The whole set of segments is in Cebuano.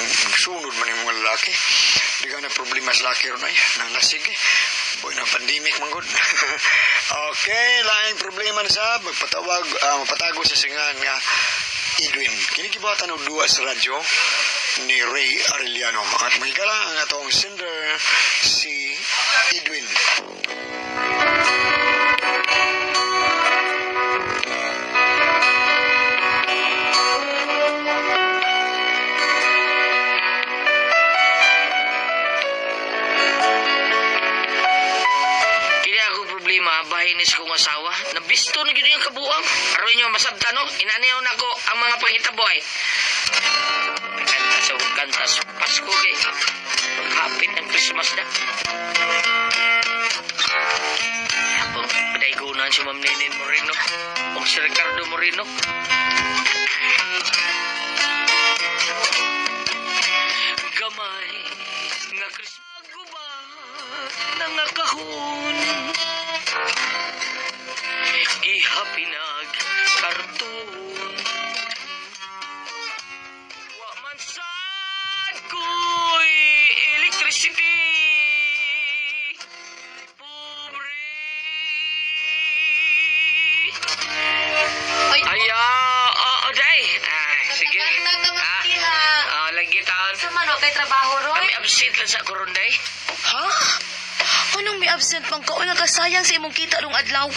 Sunod man yung mga lalaki. Di ka na problema sa laki ron ay. Nang nasig eh. Boy ng pandemic man gud. Okay, laing problema na sa magpatawag, mapatago sa singan nga Edwin. Kini gibatan og duwa sa radyo ni Ray Arellano. At mahigala ang atong sender si Edwin. Kini ako problema, bahin ni sa kong asawa. Nabisto na gyud yung kabuang. Aron nyo masabtan, no? Inaniyaw na ko ang mga panghitabo ay. Kanta sa kanta sa Pasko kay paghapit ng Christmas na. Akong padaygunan si Ma'am Nenin Moreno o si Ricardo Moreno. Gamay nga Christmas guba na nga kahon. Gihapinag karton. Wa man sad ko'y electricity. Pobre. Ay, Ay, day. Sige. Nagkanta ka Ah, diha. Lagi taon. Sa man, wa kay trabaho, Roy? Kami absent lang sa Koronday. Ha? Anong may absent man ka? Uy, nakasayang sa imong kita rong adlaw.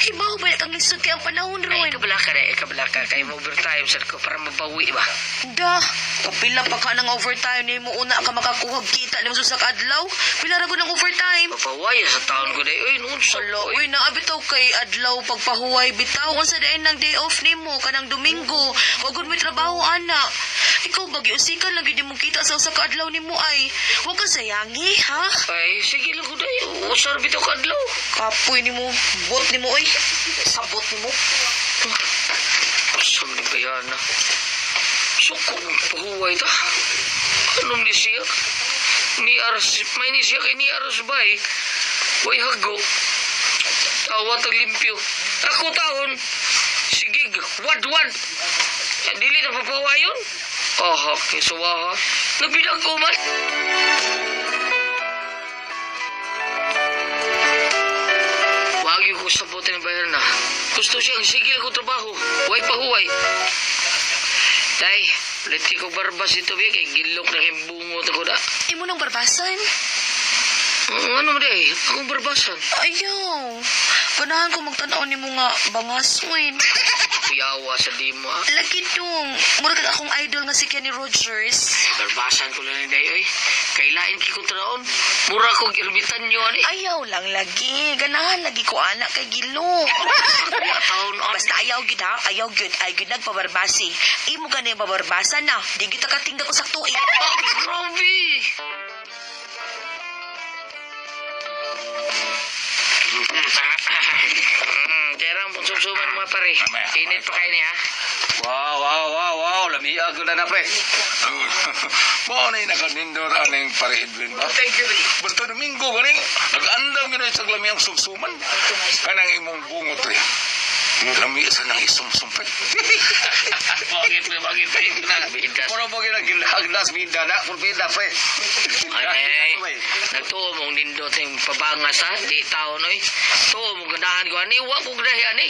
Hibaw ba kang lisod kay ang panahon Ay, ron? kabala ka rin. Kabala ka. Kay mo overtime sa ko para mabawi ba? Da, kapila pa ka ng overtime ni mo una ka makakuhag kita ni mo sa adlaw. Pila ra gud ang overtime. Mapawaya sa taon ko day. Uy, noon sa Hala, uy, naa bitaw kay adlaw pagpahuway bitaw. Unsa dayon ng day off nimo kanang Domingo. Wa gud may trabaho ana. Ikaw ba giusikan lang gyud imong kita sa usa ka adlaw nimo ay. Wa ka sayangi, ha? Ay, sige lang ko day. Usar bitaw ka adlaw. Kapoy nimo, bot nimo oy. Sabot nimo. Asam ni Bayana. Suko mong pahuway ta. Anong ni siya? Ni Aras, may ni siya kay ni Aras bay. Way hago. Tawa tag limpyo. Ako taon. Sige, wad-wad. Dili na papawayon. Aha, kay sawaha. Nabilang ko man. Wag yung ko sabutin ng bayan na. Gusto siyang sige ko trabaho. Way pahuway. Day, liti ko barbas ito bi kay gilok na kay bungo ta ko da. Imo nang barbasan? Ano mo day? Akong barbasan. Ayaw. Ganahan ko magtan-aw nimo nga bangaswin. Kuyawa sa di mo ah. Lagi dong. Mura kag akong idol nga si Kenny Rogers. Barbasan ko lang ni day oy. Kailain ki ko traon. Mura kog ermitanyo ani. Ayaw lang lagi. Ganahan lagi ko anak kay gilo. Kuya taon ah. Basta ayaw gid ha, ayaw gyud, ay gyud nagpabarbasi. Imo gani babarbasa na. Di gyud ta katingga ko sa tuig. Ah, grabe. Kaya lang, sumsuman mga pare. Init pa kayo niya. Wow. Lamiag ko na na, pre. Mao na yung nakanindot aning pare Edwin ba? Thank you. Basta Domingo ganing, nag-andam yun sa lamiang sumsuman. Kanang imong bungot rin. Lami sa nang isumsum pre. Bakit, pre? Bakit, pre? Bidas. Puro mo ginaglas bida na. Puro bida, pre. Ay, nagtuo mong nindot yung pabangas ha. Di tao noy. Tuo mong ganahan ko. Ani, wa ko ganahan ani.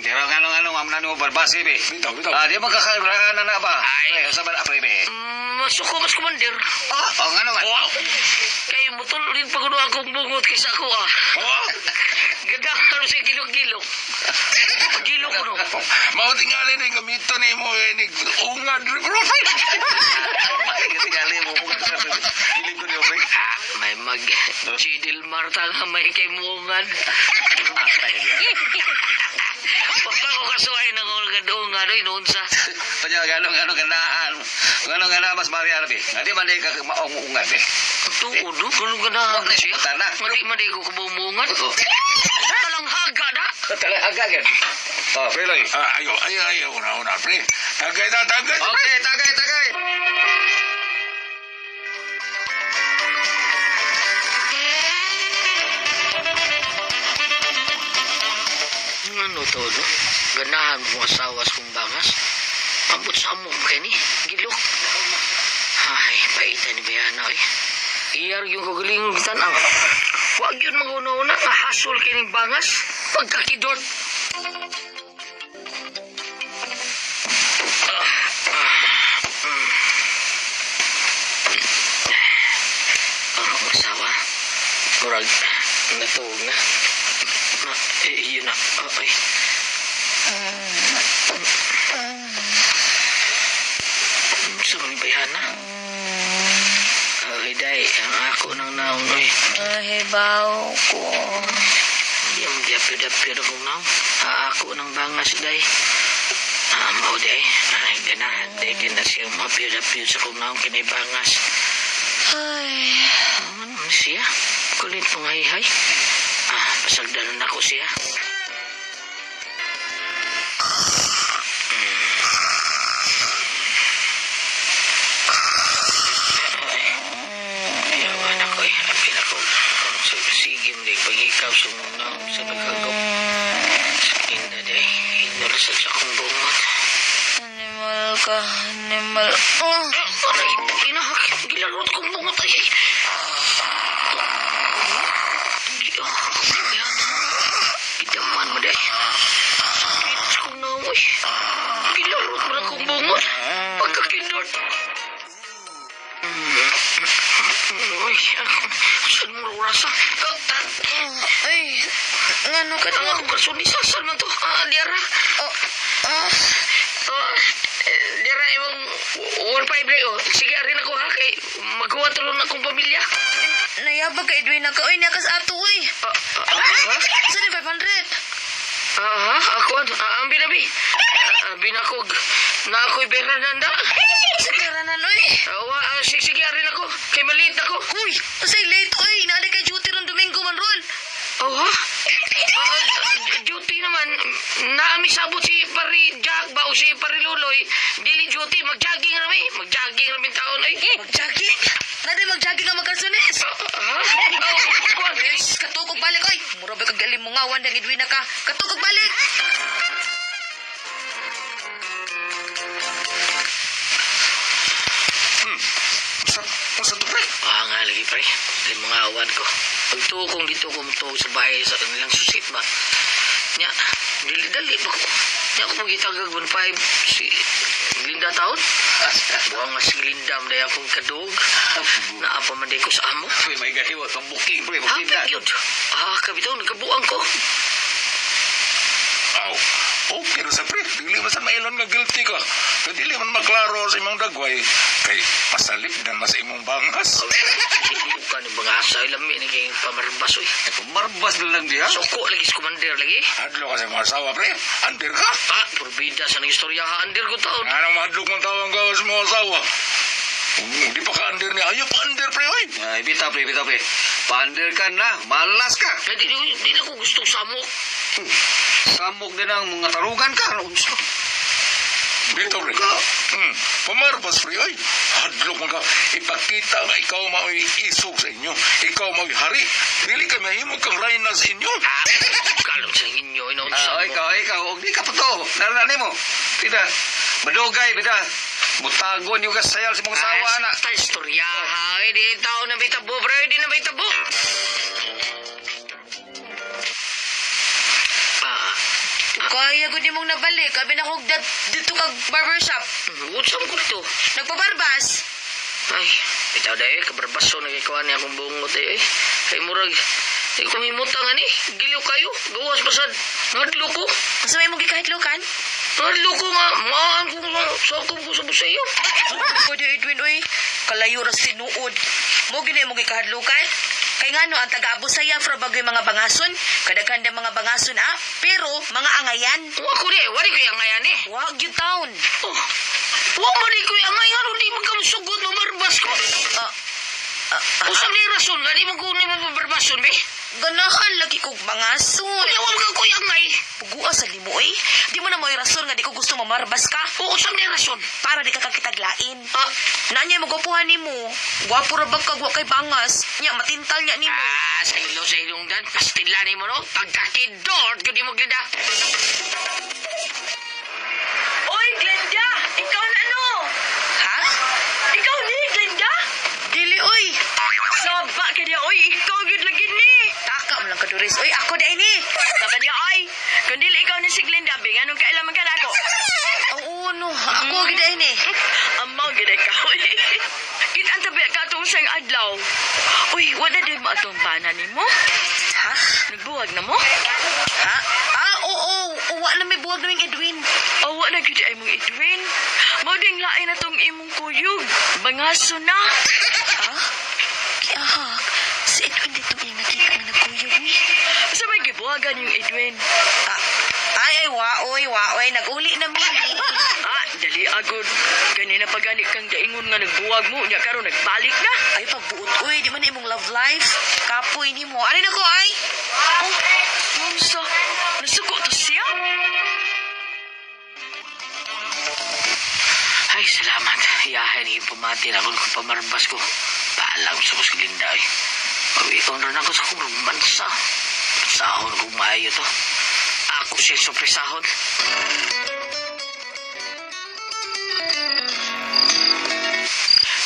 Pero ngano ngano nimo barbasi be. Bitaw, bitaw. Ah, di mo kakailangan na na ba? Ay. Pre, sa ba pre be? Masuko mas kumandir. Oh, ngano man. Kay mutol rin pa kuno akong bungot kaysa ako ah. Oh, Ganahan siya gilok-gilok. Gilok ko no. mao tingali ni gamiton ni mo eh, ni ungad rin bro. Tingali mo ko sa Dili ko niyo pre. Ah, may mag Chidil Marta nga may kay muungan. Pagka ko kasuhay ng ungad oy noon sa. Kanya ngano ngano ganahan. Ngano ngana mas Maria be. Ngadi man di ka maong ungad be. Tuod no, kuno ganahan Wag na siya. tana. Madi madi ko kabumungan. Talang haga na. Talaga gan. Oh, pre loy. Ah, ayo, ayo, ayo, una, una, pre. Tagay na, tagay. Okay, tagay, tagay. Ano to, no? Ganahan mo asawas kong bangas. Ambot sa mo kay ni. Gilok. Paita ni Bayana eh. Iyar yung kagaling tanaw. Wag yun maguna-una nga hasol kining bangas. Pagkakidot. Ang akong asawa. Murag, natuog na. Na, eh, yun na. Ah, ay. Sa mga bayana. Ay, day, ang ako nang naong, oy. Hibaw ko. Hindi mo gyapyo-dapyo akong naong. Ako nang bangas, day. Ah, mao, day. Ay, ganahan, day. Kina siya mapyo-dapyo sa kong naong kinay bangas. Ay, Ano man siya? Kulit mong hay-hay. Ah, pasagdanan ako siya. Ayawan ako eh. Apil ako. Sa sigim di pag-ikaw sumunaw sa nagkagop. Sa kinda di. Hinurasad sa akong bungot. animal ka, animal. Oh. Aray, inahak. Gilarot kong bungot ay. Gidaman mo day. Sakit sa kong naoy. Gilarot mo na kong bungot. Pagkakindot. Uy, saan mo rasa? Ay, ngano ka Ang na? akong karsunisa, saan man to? Ah, diara. Oh, ah. Ah, dira imong 1.5 lang oh. Sige, arin ako ha kay magawa tulo na akong pamilya. Nayabag ka, Edwin. Ka, oy, niya kas ato, oy. Ah, ah, ha? Saan yung 500? Ah, ha? Ako, ah, ang binabi. Ah, binakog. Na ako'y Bernarda. Sa pera na, oy. Awa, ah, sige, sige, arin ako. Kay maliit ako. Uy, usay late, oy. Naali kay duty ron Domingo man ron. Oh, ha? Ah, ah, duty naman. Naami sabot si Pari Jack ba o si Pari Luloy. Dili duty, mag-jogging rami. Mag-jogging rami taon ay. Mag-jogging? Nadi mag-jogging ang magkarsunis. Ah, ah, ha? Oh, kuwan. Yes, katukog balik, oy. Mura ba kag galim mo nga, dang Edwin na ka. Katukog balik. Sa, sa to, pre? Ah, nga lagi pre. Ay, mga awan ko. Pagtuo kong dito ko mutuo sa bahay sa kanilang susit ba. Nya, dili dali ba ko. Nya ako magitagag 1.5 si Glinda taon. Buwang nga si Glinda man day akong kadug. Naapa man day ko sa amo. Pre, may gahiwa. Pambuking, pre. Buking Hapit na. yun. Ah, kabitaw, nagkabuang ko. Aw, okay ra sa pre. Dili man sa mailon nga guilty ka. Pero dili man maklaro sa imong dagway. Kay pasalip na mas imong bangas. Hindi ka ni bangasa. Lami ni kayong pamarbas oy. Eh, pumarbas na lang diha. Suko lagi sa commander lagi. Hadlo ka sa mga asawa, pre. Andir ka. Ah, purbida sa nang istorya ha. Andir ko taon. Anong mahadlok mong tawang gawas sa mga asawa? Di pa ka andir niya. Ayaw pa andir, pre, oy. Ay, bitaw, pre, bitaw, pre. Pander ka na. Malas ka. Kaya di, di na ko gustong samok. Samok din ang mga tarugan ka. Ano, unsa? Dito, pre. Pamarbas, pre, oy. Hadlok man ka. Ipakita nga ikaw mao'y isog sa inyo. Ikaw mao'y hari. Dili ka mahimong kang reyna sa inyo. Ah, kalong sa inyo, ino Ah, oh, ikaw, ikaw. Og di ka pa to. Narana mo. Tida. Madugay, bida. Mutagon yung kasayal sa mga sawa na. Basta istorya, ha? Eh, di tao na may tabo, bro. Di na may tabo. Ah, Kaya gud nimong nabalik. Abi na kog dito kag barbershop. unsa man ko dito? Nagpabarbas. Ay, bitaw dahil, kabarbaso na kikuha niya akong bungot eh. Kay murag, di ko mimutang ani. Giliw kayo, gawas pasad. Ngadlo ko. Unsa may imong gikahitlukan? Ngadlo ko nga, maan ko nga, sakop ko sa busayo. Pwede Edwin oy, kalayo ra sa tinuod. Mo gini imong gikahadlukan? Kay ngano ang taga-Abu Sayyaf ra bagoy mga bangason, kadaghan ng mga bangason ah, pero mga angayan. Kung ako di, wali ko yung ngayan eh. Wag gyud taon. Oh, wa man di ko yung angay, ano di man kamusugot, mamarbas ko. Ah, ah, Usap ni rason nga, di man ko ni mabarbason, be. ganahan lagi kog bangason. Unya, wa man ko yung angay. Pugua sa limo oy. Di mo na mo rason nga di ko gusto mamarbas ka O, usap ni rason. para di ka kakitaglain. Ah, Nanya mo gwapuhan nimo. Gwapo ra bag kag wa kay bangas. Nya matintal nya nimo. ah, sa ilo sa ilong dan, pastila ni mo, no? Pagkakidor, gudi mo glinda. Oy, Glenda! Ikaw na ano? Ha? Ikaw ni, Glenda? Wala din mo atong bana nimo? Ha? Nagbuwag na mo? Ha? Ah, oo, uwa na may buwag naming Edwin. O wala gyud ay mong Edwin. Mao ding lain na tong imong kuyog. Bangaso na. Ha? Kiahak, si Edwin dito iyang nakita nga nagkuyog ni. Sa may gibuwagan yung Edwin. Ah, ay, ay, waoy, waoy, nag-uli na mi. Ah, dali agod. Ganina pa gani kang daingon nga nagbuwag mo nya karon nagbalik na. Ay, pagbuot, uy, di man imong love life. Kapoy ni mo. Ano na ko, ay? Oh, unsa? Nasuko to siya? Ay, salamat. Iyahin ni pumati na kung pamarbas ko. Paalam sa ko si Linda eh. Mawiton rin ako sa kong bansa. Sahon kong maayo to. Ako siya surpresahon.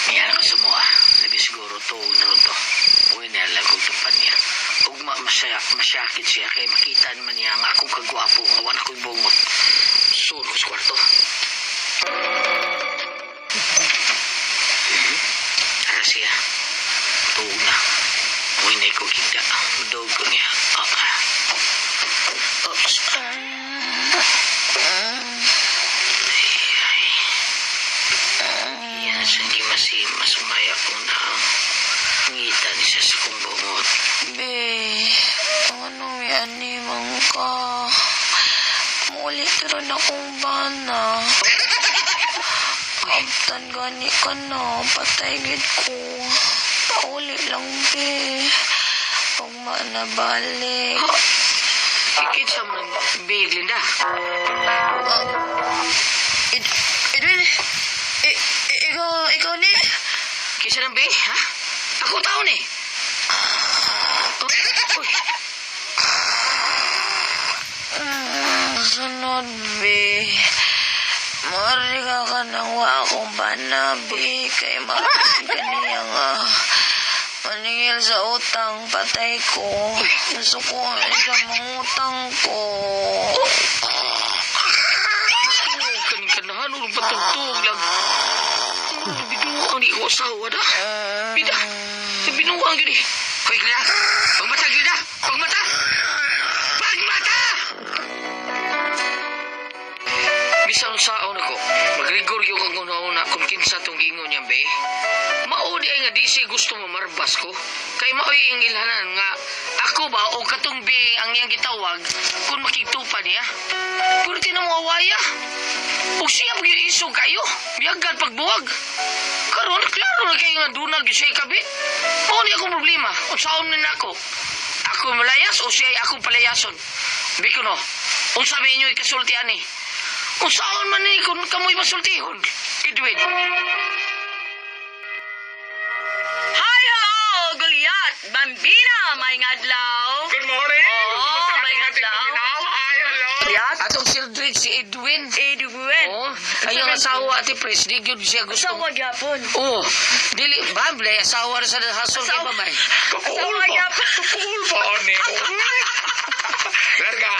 Niya ako sa mua. Labi siguro to na ron to. Uy, niya lang kong tupan niya. Ugma masaya, masyakit siya kay makita naman niya ang akong kagwapo nga wala ko'y bungot. Suod ko sa kwarto. Tara siya. Tuog na. Uy na ikaw kita. Madog ko niya. Ah, ah. Oops. Ay, ay. Yan, sa hindi masumaya ko na ang ngita ni siya sa kong bungot. Be, ano yan ni ka? Muli rin akong bana. Abtan gani ka na, patay gid ko. Pauli lang, be. Ugma na balik. Ikit sa mga big, Linda. Edwin, ikaw ni? Kisa ng big, ha? Ako taon eh. Oh, uy. Sunod, be. Mariga ka nang wa akong bana, be. Kay maraming kaniya nga. Maningil sa utang, patay ko. Gusto ko sa mga utang ko. Kaning kanahan, urong patugtog lang. Urong binuang ni ko asawa na. Bida, binuang gini. Hoy, Gila! Pagmata, Gila! Pagmata! Pagmata! Bisan saon ako, magrigor yung kang una-una kung kinsa tong gingon niya, be. Mauni ay nga di siya gusto mamarbas ko. Kay maoy ang ilhanan nga, ako ba o katong be ang iyang gitawag kung makigtupa niya. Pero mo awaya. O siya pag isog kayo, biagad pagbuwag. Karon, klaro na kayo nga dunag yung siya ikabit. Mao ni akong problema. Unsaon ni nako. Ako malayas o siya ay akong palayason. Biko no, unsa may inyo ikasulti ani? Unsaon man ni kung kamoy masultihon? Edwin. Hi, hello, Goliath, Bambina, may adlaw. Good morning! Oo, Kumusta ka may itong ating adlaw. paminaw? Hi, hello! Goliath, Atong sildred si Edwin. Edwin. Oh, ay ang asawa ati Pres, di gyud siya gusto. Asawa gyapon. Oh, dili ba blay asawa ra sa hasol kay Asawa. babay. Kapuol Asawa ba? gyapon. Kapuol ba, ani? Larga!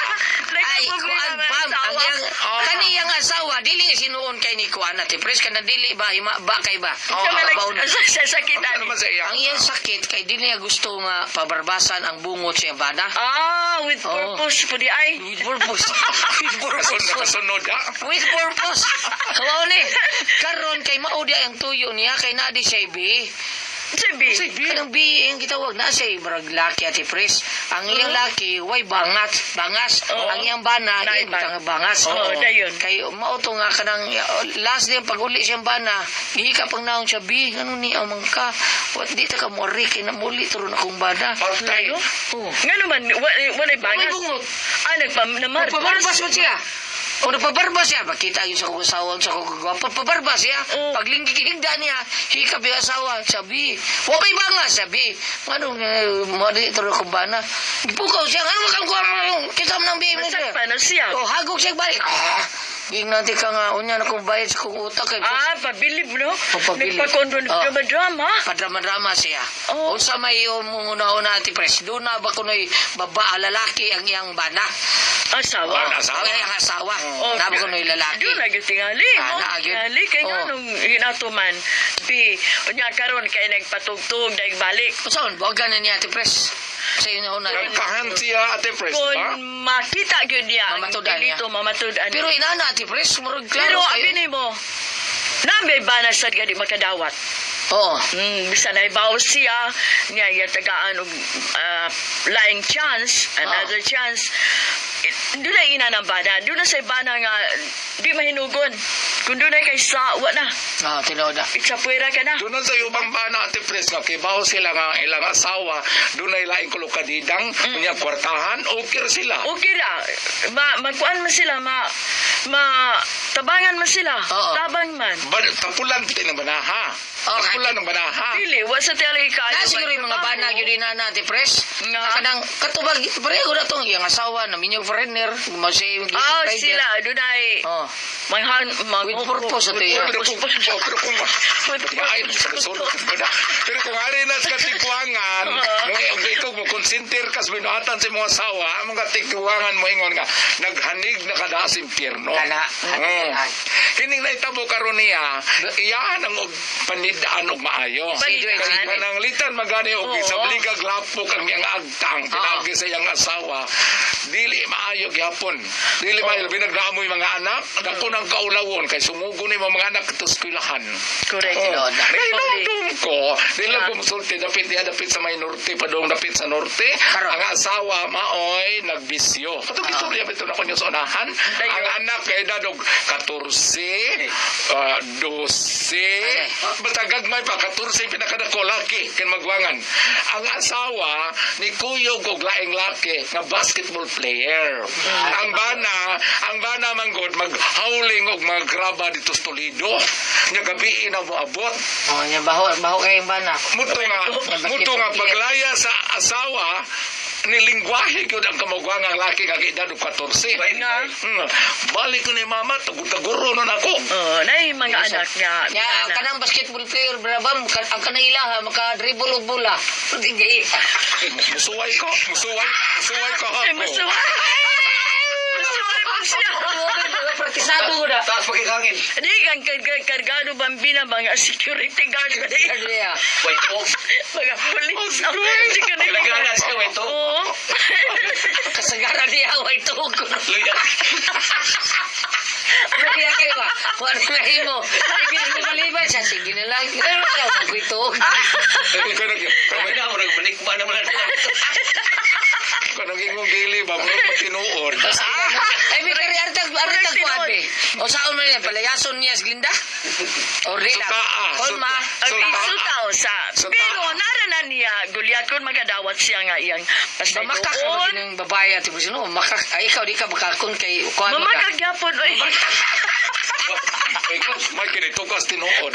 Ay, kuan bam, ang iyang kaniyang asawa dili sinuon kay ni kuan ati Pres kana dili ba hima ba kay ba. Oh, Abaw na. Sa sakit Ano ani. naman sa iya? Ang iyang sakit kay dili niya gusto nga pabarbasan ang bungot sa iyang bana. Ah, with Oo. purpose po di ay. With purpose. With purpose. Kasunod, kasunod, ha? With purpose. Kawaw ni. Karon kay mao di ang tuyo niya kay naa di siya bi. Sabi. Kanang bi ang gitawag na siya murag laki ati Pres. Ang iyang laki way bangat, bangas. Oo. Ang iyang bana Naay iyang butang nga bangas. Oo, dayon. Kay mao to nga kanang last day pag uli siyang bana, gihika pang naong siya bi, ngano ni ang mangka. Wat di ta ka mo kay namuli turon akong bana. Patay. Oo. Nga naman, walay May bangas. bungot. Ah, nagpamar. Nagpabarbas man siya. O nagpabarbas siya, makita yun sa kong asawa, sa kong kagwapo. Pabarbas siya. Oo. Paglingkikigda niya, hikap yung asawa, sabi, wa may banga, sabi. Anong, mali ito rin kong bana. Gipukaw siya, ano makang kuha mo, kita mo ng bihim nito. Masakpan na siya. O, hagok siya balik. Ah, Giingnan tika nga unya na kong bayad sa kong utak kay Ah, pabilib, no? Pabilib. Nagpakondo, Oh. nagdrama-drama. Padrama-drama siya. Oh. Unsa may iyong una-una ati pres, doon na ba kuno'y baba lalaki ang iyang bana? Asawa. Ah, asawa. Ang iyang asawa. Oh. Na ba kuno'y lalaki? Doon na gyud tingali, Ah, no? naa gyud. Tingali kay Oh. nga nung hinatuman. Bi, unya karon kay nagpatugtog, nagbalik. Unsa man buwagan na niya ati pres? Sa una-una. Nagkahan siya, Ate Pres, Kung ba? makita gyud niya ang Mamatudan niya. dito, mamatudan. Pero inana ati pres, murag klaro Pero kayo. abi nimo, nambay ba na sad gadi makadawat? Oo. Bisan na ibaw siya, niya iya tagaan og laing chance, another chance. Doon na ina ng bana. Doon na sa bana nga, di mahinugon. Kung doon na kay sa, wa na. Ah, tinuod na. Itsapuera ka na. Doon na sa ubang bana, Ate Pres, nga kibaw sila nga ang ilang asawa, doon na ilaing kulokadidang, unya kwartahan, okay ra sila. Okay ra. Ma, magkuan man sila, ma, ma, tabangan man sila. Oo. Tabang man. Ba, tapulan piti ng banaha. Okay. Tapulan ng banaha. Dili, wa sa tele kaayo. Na siguro yung mga bana gyud inana ati pres. Nga. Kanang katubag pareho na tong iyang asawa na minyo foreigner, mo siya yung Ah, driver. sila, doon ay, Oh. manghan, mang, With purpose ati. Oh, pero kung, oh, pero kung, ay, sa kasunod ka na. Pero kung ari na sa katigwangan, mo ikaw mo konsintir ka sa binuhatan sa imong asawa, among katigwangan mo ingon nga naghanig na kada sa impyerno. Kana. Kining naitabo karon niya, iyaan ang og panidaan og maayo. Panidaan. Kay pananglitan magani og Oo. sa bligag lapok ang iyang agtang pinagi sa iyang asawa, dili maayo gyapon. Dili maayo binagdaamoy mga anak, dako nang kaulawon kay sumugo ni mga anak to eskwelahan. Correct. Tinuod na. Kay nung ko, dili lang kumusulti dapit diha dapit sa may norte padung dapit sa norte. Karon. Ang asawa maoy nagbisyo. Katong istorya bitaw na kanyo sa unahan. Ang anak kay edad og 14, 12, basta gagmay pa 14 pinakadako laki ken magwangan. Ang asawa ni kuyog og laing laki nga basketball player. Ang bana manggod maghowling og maggraba dito sa Toledo. Nya gabi na moabot. Oh, nya baho baho kay bana. Muto nga paglaya sa asawa ni lingwahe gyud ang kamagwangang laki nga edad og 14. Nga. Balik ko ni mama, taguro na nako. Oh, na yung mga anak nga. Ya, anak. kanang basketball player bra ba ang kanang ilaha maka dribble og bola. Hindi. Musuway ko, musuway, musuway ko. Ay, masuway. Masuway po siya. Praktisado ko na. Taas pagkikangin. Di kang kargado bambina mga security guard ba di? Iya. Wait, oh. Mga police. Security guard. Lagana siya, wait, oh. Oo. Kasagaran niya way tuog ko. Luya. Kaya kayo ba? Wala na himo. Sige mo maliban siya. Sige na lang. Pero siya way tuog. Kami na, murag balik ba naman na. Kanang ingong dili ba murag matinuod. Ay, may kari artag artag ko abe. O saan man yan? Palayason niya sa Glinda? O rila? Sutaa, Kolma. Ang Sutaa. insulta o sa. Sutaa. Pero nara na niya, Goliath kung magadawat siya nga iyang Mamakak ka ba pasaydoon. ng babae at ibo sino? Makak ay ikaw di ka makakon kay kuan mo ka. Mamakak yapon. Oy. May kinitugas tinuod.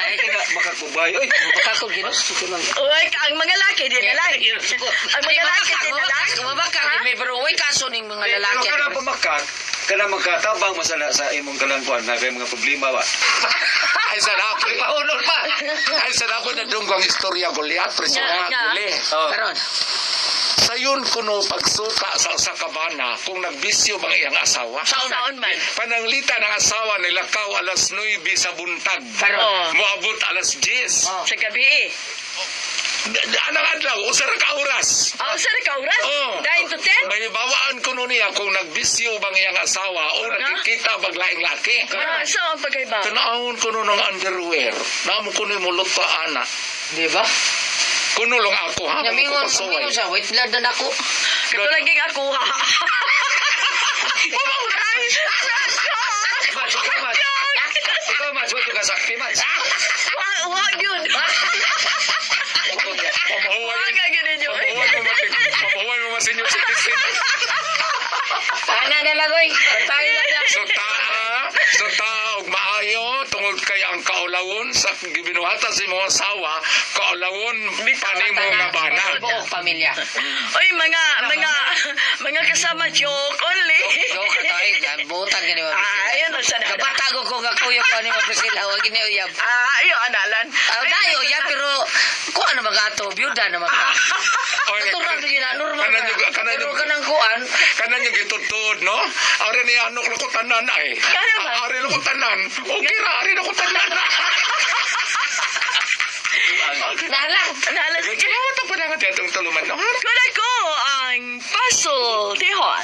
Ay, Makakubay. Oy. Makakon ginos. Oy, ang mga laki di na lang. Ang mga laki di na lang. Mamakak, may pero way kaso ning mga lalaki. Pero kana pamakak, kana magkatabang masala sa imong kalangkuan na kay mga problema ba. Ay sa ako. Paunol pa. Ay sa ako na dunggang istorya Goliath preso Nga, nga nga. guli. Oh. Karon. Sayon kuno pagsuta sa usa ka bana kung nagbisyo bang iyang asawa. Saon man. Pananglita ng asawa nilakaw alas 9 sa buntag. Karon. Oh. Moabot alas 10. Oh. Sa gabi eh. Anang adlaw, usa ra ka oras. Ah, sa ka oras? Oh. 9 to 10? May bawaan kuno niya kung nagbisyo bang iyang asawa o nakikita bag laing laki. Ah, saan ang pagkaiba? Tanawon kuno ng underwear. Namo kuno mulot pa ana. Di ba? Kuno lang ako ha. Nya Kuno ko mingon, pasuway. mingon siya, wait blood na nako. Ito laging ako ha. Ay, Mas, ikaw, mas. Ikaw, mas. Wait, ka sakti, mas. Wag yun. Pamahuway. Wag ang yun ninyo. Pamahuway mo masinyo citizen. Ana na lang oy. Patay lang na. So taa, og maayo tungod kay ang kaulaw Kaulawon sa gibinuhatan sa imong asawa, kaulawon pa nimo nga bana. Buong pamilya. Oy, mga kasama, joke only. Joke ka tayo. Butan ka ni Ma'am Ah, Priscilla. ayun ang sana. Kabatago ko nga kuya ko ni Ma'am Priscilla. Huwag ni uyab. Ah, ayun, analan. Ah, dayo ya pero kuan na mga ato, byuda na mga. Oy, Natural na yun na, normal kanan na. kanan Pero kanang kuan, kanan yung gitudtod, no? Ari ni anok na ko tanan ay. Kano ba? Ari na ko tanan. Okay ra, ari na ko tanan. nala. Analan. Salamat pa na nga tuluman, no? Kuna ko ang puzzle, Tihon.